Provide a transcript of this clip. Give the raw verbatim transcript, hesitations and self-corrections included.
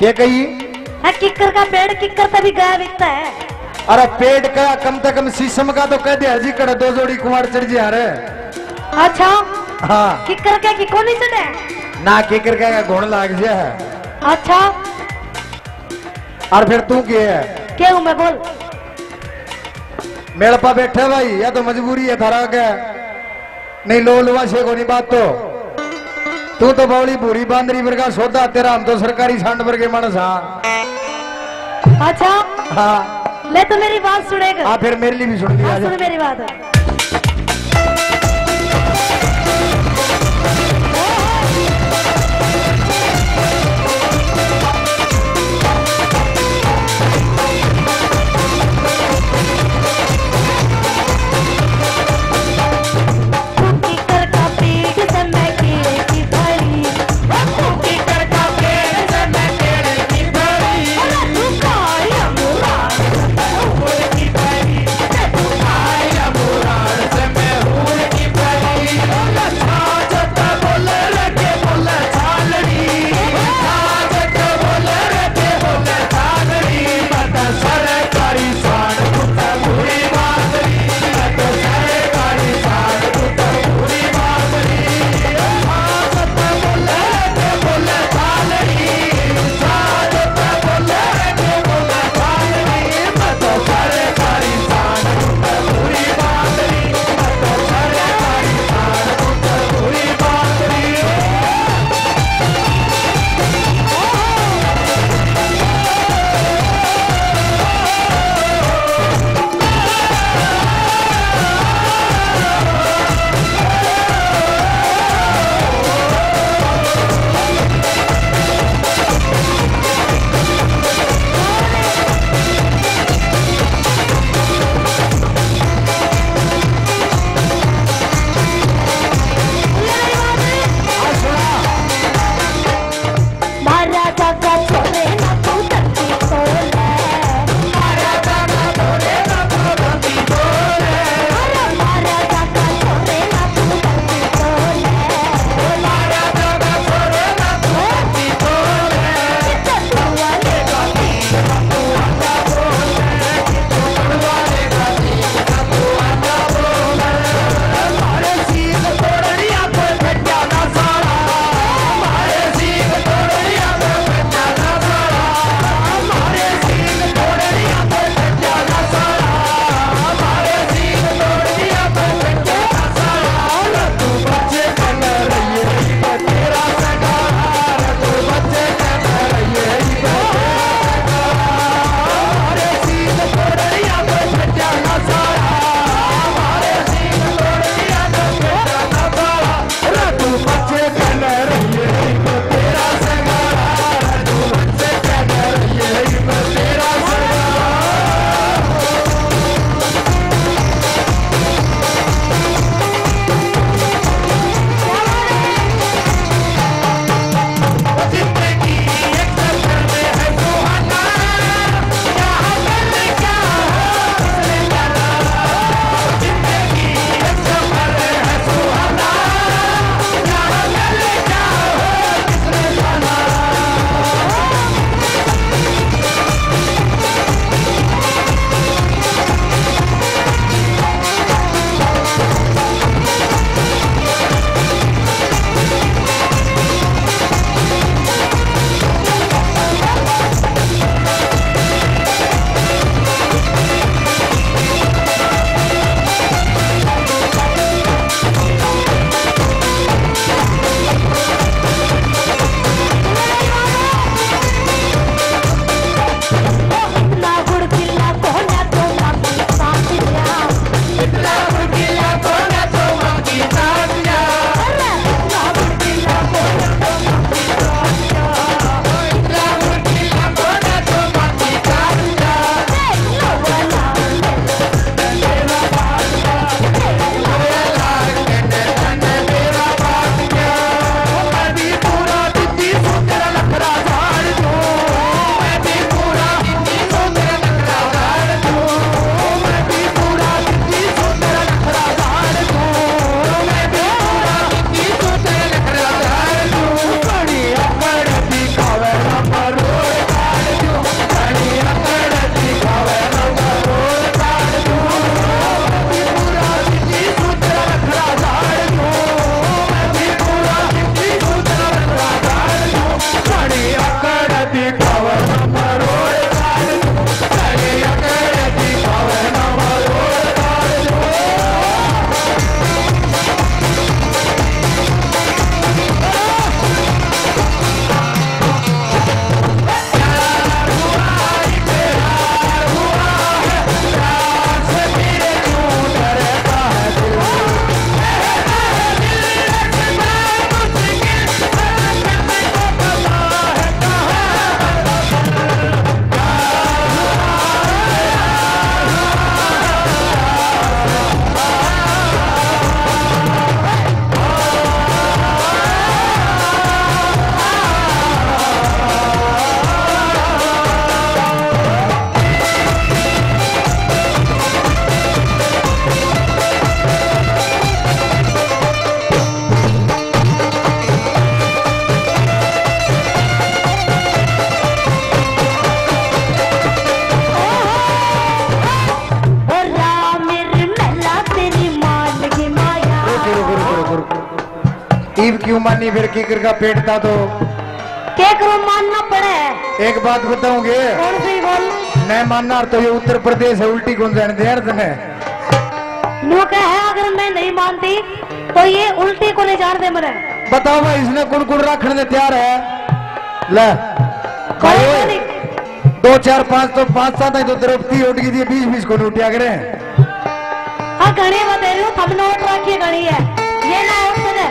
के कही? है किकर का पेड़, किकर तभी गया बिकता है। अरे पेड़ का कम से कम शीशम का तो कह दे जी, कड़े दो जोड़ी कुमार चढ़ जी। अरे अच्छा। हाँ। किकर के की कोनी चढ़े? ना, किकर के का घुण लाग जा। अच्छा। और फिर तू के है? के हूँ मैं, बोल। मेल पा बैठे भाई, या तो मजबूरी है थारा के, नहीं लो लुआ से कोनी बात तो। तू तो बावली भूरी बांदरी वर्गा सौदा, तेरा हम तो सरकारी सांड वर्गे मानस। हाँ। अच्छा। हाँ। ले तो मेरी बात सुनेगा। हाँ, फिर मेरे लिए भी सुन लिया हाँ, जा। सुन मेरी बात। मानी फिर की करगा पेट ता तो। के करो, मानना पड़े। एक बात बताऊंगे। कौन सी बोल? नहीं मानना तो ये उत्तर प्रदेश है, उल्टी कौन जाने दे यार तने। न्यू कह है, अगर मैं नहीं मानती तो ये उल्टी को नहीं जान दे मने। बताओ भाई, इसने कुण कुण रखने दे तैयार है? ले भाई कोई ओए, नहीं। दो चार पांच तो पांच सात है तो द्रौपदी उठ गई थी, बीस बीस को उठिया करे। हाँ, घणी बता रही हूँ, थमने उठ रखी घणी है, ये ना उठ सके।